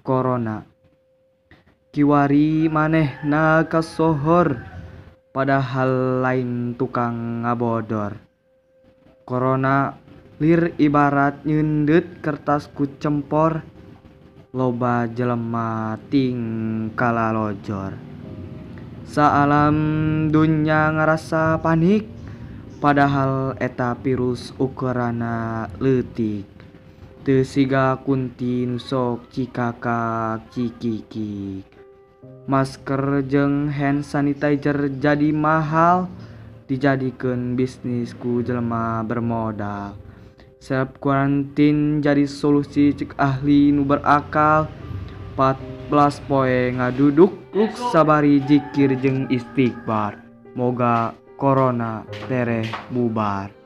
Corona. Kiwari manehna kasohor padahal lain tukang ngabodor. Corona lir ibarat nyeundeut kertas ku cempor, loba jelema ting kalalojor. Saalam dunya ngarasa panik padahal eta virus ukuranna leutik. Teu siga kunti nu sok cikakak cikikik. Masker jeung hand sanitizer jadi mahal, dijadikeun bisnis ku jelema bermodal. Self quarantine jadi solusi cek ahli nu berakal. 14 poe ngaduduk luk sabari jikir jeung istighfar. Moga corona tereh bubar.